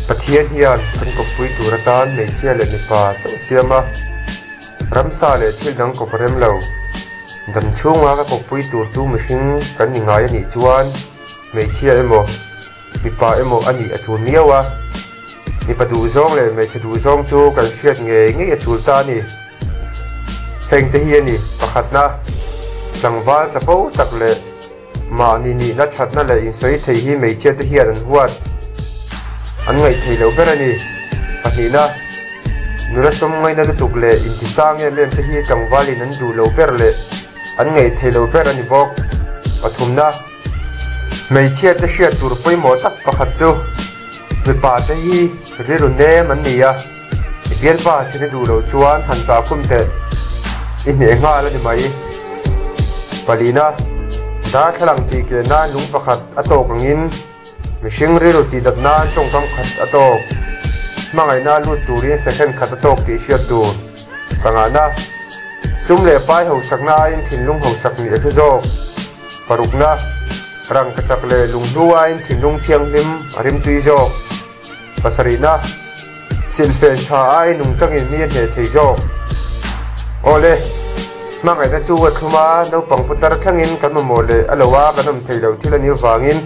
Pathian hian kan kawppui tur atan hmeichhia leh mipa chauh a siam a, ramsa leh thil dang kawp a rem lo. Dam chhunga ka kawppui tur chu mihring kan ni ngai a nih chuan hmeichhia emaw mipa emaw a nih a tul miau a, mipa duhzawng leh hmeichhe duhzawng chu kan hriat ngei ngei a tul ta a ni. Hengte hi a ni, pakhatna, tlangval chapo tak leh mahni nihna thatna leh insawi thei hi hmeichhia te hian an huat, an ngaih thei loh ber a ni. Pahnihna, nula sawm ngaina lutuk leh intisang em em te hi tlangvalin an duh lo ber leh an ngaih thei lo ber a ni bawk. Pathumna, hmeichhia te hriat tur pawimawh tak pakhat chu mipa te hi rilru nem an ni a. I bialpa thin i duh loh chuan han tah khum teh, i hneh nghal a ni mai. Palina, darthlalang tih keh nan lung pakhat a tawk angin mihring rilru tih dat nan tawngkam khat a tawk. Hmangaihna lut turin second khat a tawk tih hriat tur. Pangana, sum leh pai hausakna aiin thinlung hausak nih a hlu zawk. Parukna, rangkachak leh lunghlu aiin thinlung thianghlim a rimtui zawk. Pasarihna, Silhfen tha ai nungchangin mi a hneh thei zawk. Awle, hmangaihna chu a thlum a, naupang putar thlengin kan mamawh leh a lo a kan awm thei loh thil a nih avangin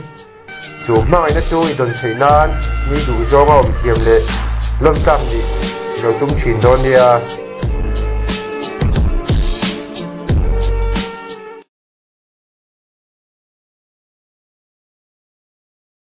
chu hmangaihna chu i dawn theih nan mi duhzawnga awm thiam leh lawmtlak nih i lo tum thin dawn nia.